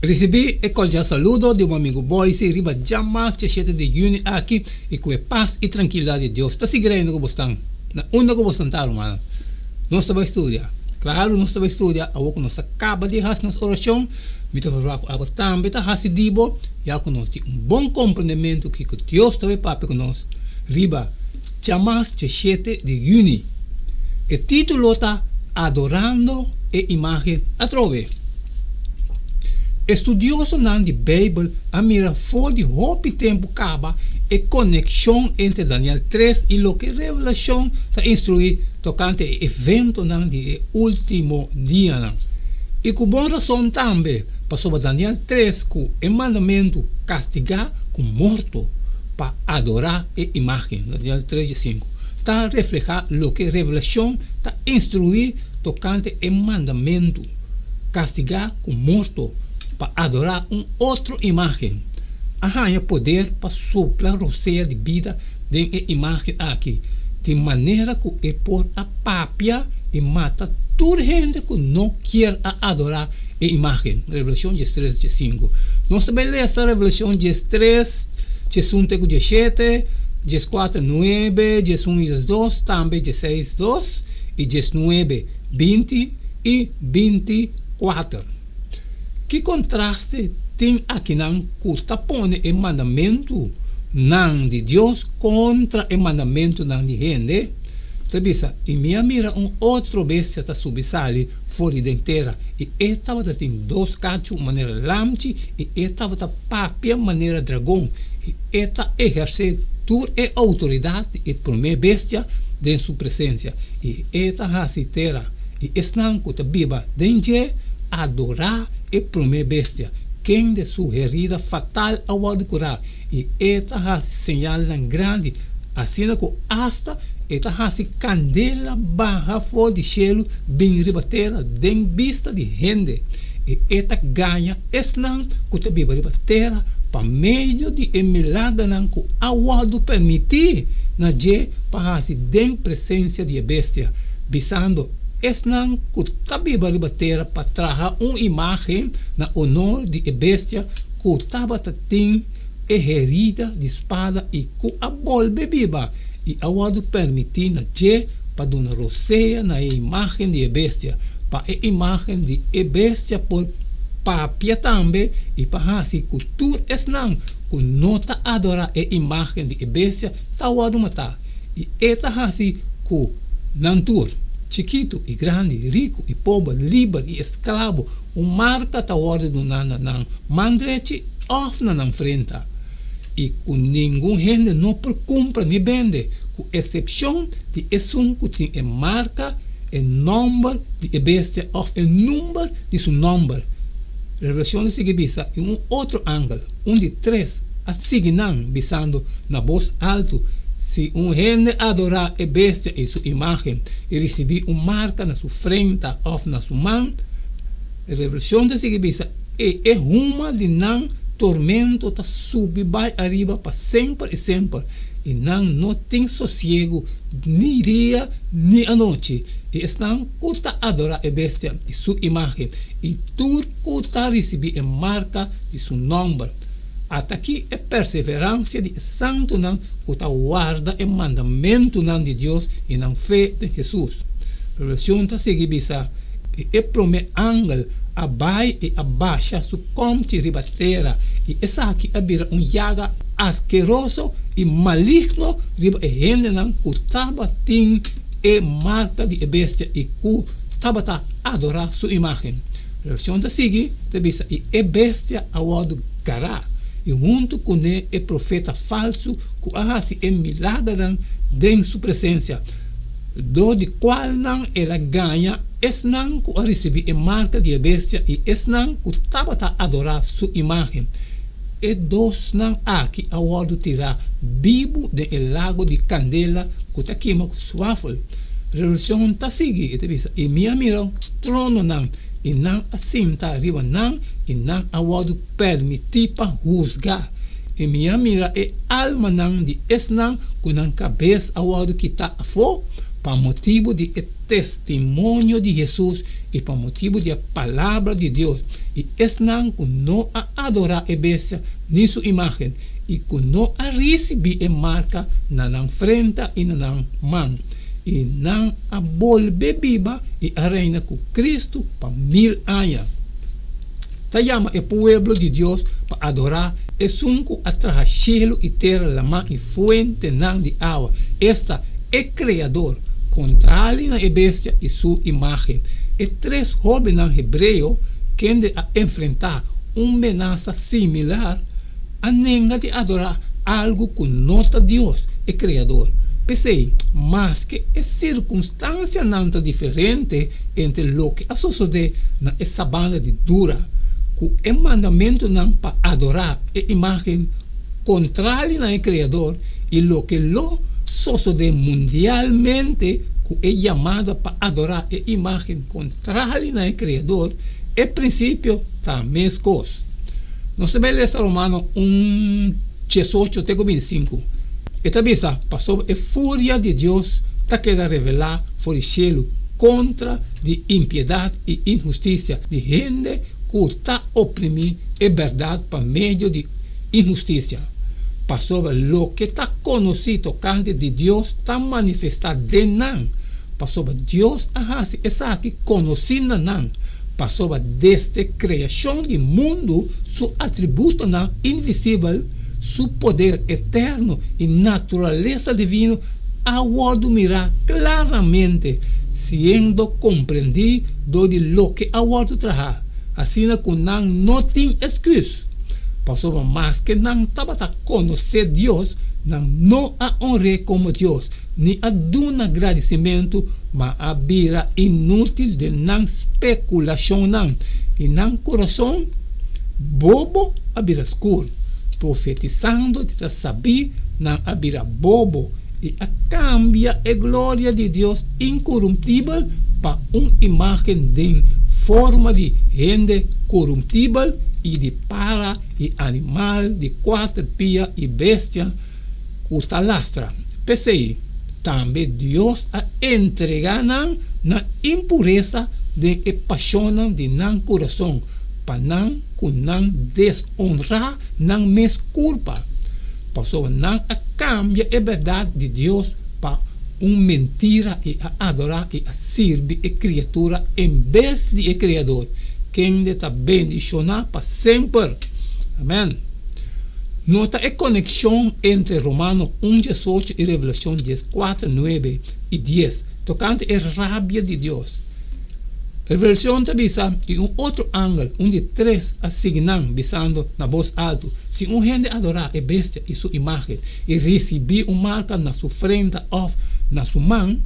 Risibí e kordial saludo di bo amigu Boyce riba djamas djashete di yüni aki i ku e pas i trankilidat di Dios ta sigui reina ku bo stan na unda ku bo stan ta rumannan. Nos ta bai studia. Klaru nos ta bai studia awor ku nos ta kaba di hasi nos orashon. Mi ta ferwagt ku abo tambe ta hasi di bo ya ku nos tin un bon komprendementu kiko Dios ta bai papia ku nos riba djamas djashete di yüni. E título ta Adorando e Imágen Atrobe. Estudiosonan di Beibel a mira for di hopi tempu kaba e konekshon entre Daniel tres i loke Revelashon ta instruí tokante e eventonan di e último dianan. I ku bon rason tambe, pasobra Daniel tres ku e mandamentu kastigá ku morto pa adorá e imágen, Daniel tres diesinku, ta reflehá loke Revelashon ta instruí tokante e mandamentu. kastigá ku morto pa adorá un otro imágen, a haña poder pa supla rosea di bida den e imágen aki, di manera ku e por a papia i mata tur hende ku no kier a adorá e imágen. Revelashon diestres diesinku. Nos ta bai lesa Revelashon diestres, diesun te ku diesshete, dieskuater, nuebe, diesun i diesdos, tambe diesseis, dos, i diesnuebe. 20 i 24. Ki kontraste tin akinan ku ta pone e mandamentunan di Dios kontra e mandamentunan di hende? Ta bisa, I mi a mira un otro bestia ta subi sali for di den tera, i e tabata tin dos kachu manera lamchi, i e tabata papia manera dragon, i e ta ehersé tur e outoridat di e promé bestia den su presensia. I e ta hasi tera i esnan ku ta biba den dje adorá e promé bestia, kende su herida fatal a wòrdu kurá, i e ta hasi señalnan grandi, asina ku asta e ta hasi kandela baha for di shelu bin riba tera den bista di hende, i e ta gaña esnan ku ta biba riba tera pa medio di e milagernan ku a wòrdu permití na dje pa hasi den presensia di e bestia, bisando esnan ku ta biba riba tera pa traha un imágen na onor di e bestia ku tabata tin e herida di spada i ku a bolbe biba, i a wòrdu permití na dje pa duna rosea na e imágen di e bestia, pa e imágen di e bestia por papia tambe i pa hasi ku tur esnan ku no ta adorá e imágen di e bestia ta wòrdu matá, i e ta hasi ku nan tur, chikitu i grandi, riku i pober, liber i esklabo, un marka ta wòrdu duná na nan man drechi òf na nan frenta, i ku ningun hende no por kumpra ni bende, ku esepshon di esun ku tin e marka, e nòmber di e bestia òf e number di su nòmber. Revelashon ta sigui bisa, I un otro angel, un di tres, a sigui nan, bisando na bos altu, Si un hende adorá e bestia i su imágen i risibí un marka na su frenta òf na su man, Revelashon ta sigui bisa, E e huma di nan tormento ta subi bai ariba pa semper i semper, i nan no tin sosiegu ni dia ni anochi, i esnan ku ta adorá e bestia i su imágen, i tur ku ta risibí e marka di su nòmber. At'akí e perseveransia di e santunan ku ta warda e mandamentunan di Dios i nan fe den Hesus. Revelashon ta sigui bisa, I e promé angel a bai i a basha su kòmchi riba tera, i esaki a bira un yaga askeroso i maligno riba e hendenan ku tabatin e marka di e bestia i ku tabata adorá su imágen. Revelashon ta sigui ta bisa, I e bestia a wòrdu gará, i huntu kuné e profeta falsu ku a hasi e milagernan den su presensia, dor di kualnan el a gaña esnan ku a risibí e marka di e bestia i esnan ku tabata adorá su imágen. E dosnan aki a wòrdu tirá bibu den e lago di kandela ku ta kima ku swafel. Revelashon ta sigui, e ta bisa, I mi a mira trononan, i nan a sinta riba nan, i nan a wòrdu pèrmití pa husga. I mi a mira e almanan di esnan ku nan kabes a wòrdu kitá afó. Pa motibu di e testimonio di Hesus i pa motibu di e palabra di Dios, i esnan ku no a adorá e bestia ni su imágen, i ku no a risibí e marka na nan frenta i na nan man, i nan a bolbe biba i a reina ku Kristu pa mil aña. Ta yama e pueblo di Dios pa adorá Esun ku a traha shelu i tera, laman i fuentenan di awa, esta, e Kreador, kontrali na e bestia i su imágen. E tres hóbennan hebreo kende a enfrentá un menasa similar a nenga di adorá algu ku no ta Dios, e Kreador. P'esei, maske e sirkunstansianan ta diferente entre loke a sosodé na e sabana di Dura ku e mandamentunan pa adorá e imágen kontrali na e Kreador i loke lo sosodé mundialmente ku e yamada pa adorá e imágen kontrali na e Kreador, e prinsipio ta meskos. Nos ta bai lesa Romano un diesocho te ku bintisinku. E ta bisa, Pasobra e furia di Dios ta keda revelá for di shelu kontra di impiedat i inhustisia di hende ku ta oprimí e bèrdat pa medio di inhustisia. Pasobra loke ta konosí tokante di Dios ta manifestá den nan, pasobra Dios a hasi esaki konosí na nan, pasobra desde kreashon di mundu su atributonan invisibel, su poder eterno i naturalesa divino a wòrdu mirá klaramente, siendo komprendí dor di loke a wòrdu trahá, asina ku nan no tin esküs. Pasobra maske nan tabata konosé Dios, nan no a onr'é komo Dios, ni a duna gradisimentu, ma a bira inútil den nan spekulashonnan, i nan kurason bobo a bira skur. Profetisando di ta sabí, nan a bira bobo i a kambia e gloria di Dios inkorumptibel pa un imágen den forma di hende korumptibel i di para i animal di kuater pia i bestia ku ta lastra. P'esei, tambe Dios a entregá nan na impuresa den e pashonnan di nan kurason, pa nan ku nan desonrá nan mes kurpa, pasobra nan a kambia e bèrdat di Dios pa un mentira i a adorá i a sirbi e kriatura en bes di e Kreador, kende ta bendishoná pa semper. Amèn. Nota e konekshon entre Romano un diesocho i Revelashon dieskuater, nuebe i dies tokante e rabia di Dios. Revelashon ta bisa, I un otro angel, un di tres, a sigui nan, bisando na bos altu, Si un hende adorá e bestia i su imágen i risibí un marka na su frenta òf na su man,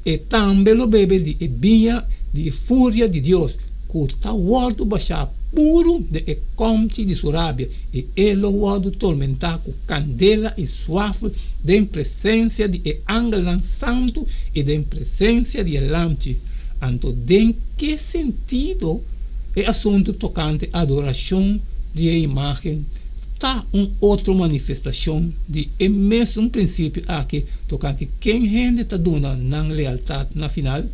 e tambe lo bebe di e biña di e furia di Dios, ku ta wòrdu bashá puru den e kòmchi di su rabia, i e lo wòrdu tormentá ku kandela i suafel den presensia di e angelnan santu i den presensia di e Lamchi. Anto den ke sentido e asuntu tokante adorashon di e imágen ta un otro manifestashon di e mesun prinsipio aki tokante ken hende ta duna nan lealtat na final?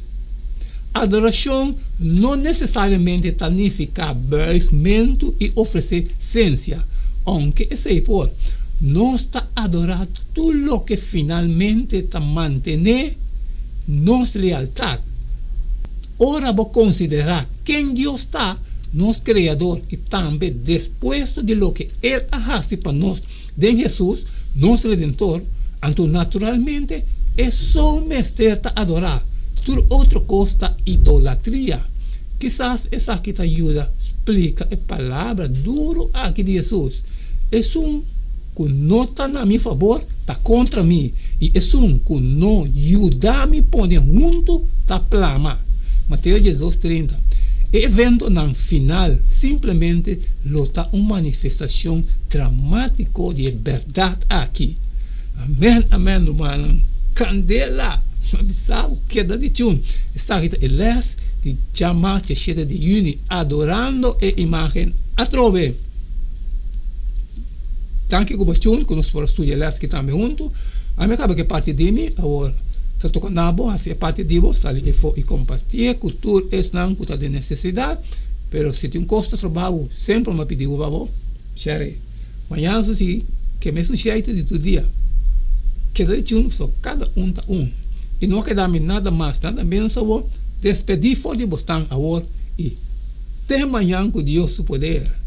Adorashon no nesesariamente ta nifiká buigmentu i ofresé sensia, ounke esei por. Nos ta adorá tur loke finalmente ta mantené nos lealtat. Ora bo konsiderá ken Dios ta, nos Kreador, i tambe despuesto di loke El a hasi pa nos den Hesus, nos Redentor, anto naturalmente e so mester ta adorá, tur otro kos ta idolatria. Kisas esaki ta yuda splika e palabra duru aki di Hesus, Esun ku no ta na mi fabor ta kontra mi, i esun ku no yuda mi pone huntu ta plama. Mateo diesdos trinta. E eventonan final simplemente lo ta un manifestacion dramatico di e berdad aki. Amen amen rumannan. Candela! Mi bisa bo keda di tune. Esaki ta e les di djamas diashete di juni, Adorando e Imagen Atrobe. Danki ku bo tune ku nos por a studia e les aki tambe huntu. Ami a kaba ku e parti di mi. Awor. Ta toka na bo hasi e parti di bo, sali efo i kompartié ku tur esnan ku ta den nesesidat. Pero si tin un kos ta troba bo, semper mi a pidi bo pa bo share. Mañana nos ta sigui ku e mesun sheitu di tur dia. Keda di chun pasobra kada un ta un. I no a keda mi nada mas, nada menos awor. Despedí for di bosnan awor i te mañan ku Dios su poder.